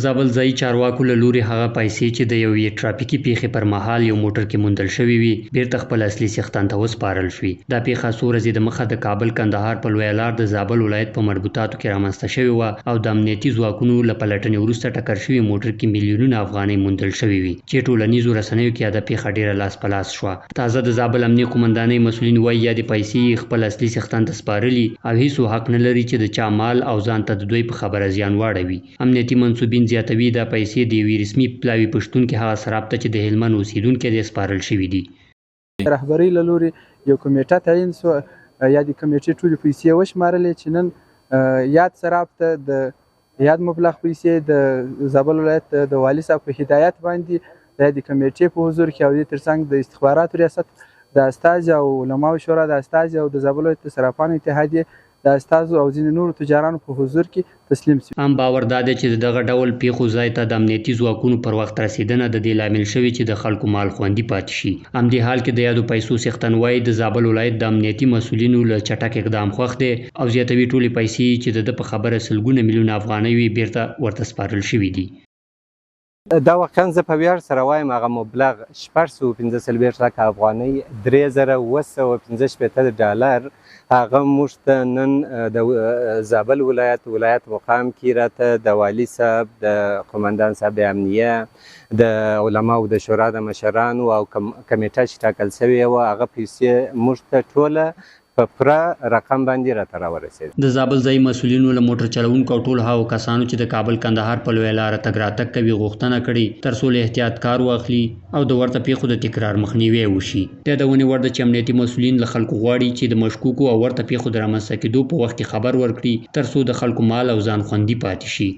زابل ځايي چارواکو له لوري هغه پیسې چې د یوې ټرافیکي پېښې پر مهال یو موټر کې موندل شوې وې، بېرته خپل اصلي څښتن ته وسپارل شوې. دا پېښه څو ورځې د مخه د کابل کندهار په لویه لار د زابل ولایت په مربوطاتو کې رامنځته شوې وه او د امنیتي ځواکونو له پلټنې وروسته ټکر شوي موټر کې میلیونونه افغانۍ موندل شوې وې، چې ټولنیزو رسنیو کې یاده پېښه ډېره لاس په لاس شوه. تازه د زابل امنیې قومندانۍ مسؤلین وايي، یادې پیسې یې خپل اصلي څښتن ته سپارلي او هیڅوک حق نه لري چې د چا مال او ځان ته د دوی په خبره زیان واړوي. امنیتي منسوبین زیاتوي، دا پیسې د یوې رسمي پلاوي په شتون کې هغه صراف ته چې د هلمند اوسېدونکی دی، سپارل شوې دي. د رهبرۍ له لوري یو کمېټه تعین شوه، یادې کمېټې ټولې پیسې وشمارلې چې نن یاد صراف ته د یاد مبلغ پیسې د زابل ولایت د والي صاحب په هدایت باندې د یادې کمېټې په حضور کې او دې ترڅنګ د استخباراتو ریاست د استازي او علماو شورا د استازي او د زابل ولایت د صرافانو اتحادیې د استازو او ځینې نورو تجارانو په حضور کې تسلیم شوې. عام باور دا دی چې د دغه ډول پېښو ځای ته د امنیتي ځواکونو پر وخت رسېدنه د دې لامل شوې چې د خلکو مال خوندي پاتې شي. همدې حال کې د یادو پیسو څښتن وايي، د زابل ولایت د امنیتي مسؤلینو له چټک اقدام خوښ دی او زیاتوي، ټولې پیسې یې چې د ده په خبره سلګونه میلیونه افغانۍ وې، بېرته ورته سپارل شوې دي. دا واقعا زه په ویاړ سره وایم، هغه مبلغ 645 لکه افغانۍ، 3765 ډالر، هغه موږ ته نن د زابل ولایت ولایت مقام کې راته د والي صاحب، د قومندان صاحب د امنیه، د علماو د شورا د مشرانو او کمیټه چې ټاکل شوې وه، هغه پیسې موږ ته ټوله په پوره رقم باندې راته راورسېد. د زابل ځايي مسؤلینو له موټر چلوونکو او ټولو هغو کسانو چې د کابل کندهار په لویه لاره تګ راتګ کوي غوښتنه کړې تر څو له احتیاط کار واخلي او د ورته پېښو د تکرار مخنیوی وشي. د یادونې وړ ده چې امنیتي مسؤلین له خلکو غواړي چې د مشکوکو او ورته پېښو د رامنځته کېدو په وخت کې خبر ورکړي تر څو د خلکو مال او ځان خوندي پاتې شي.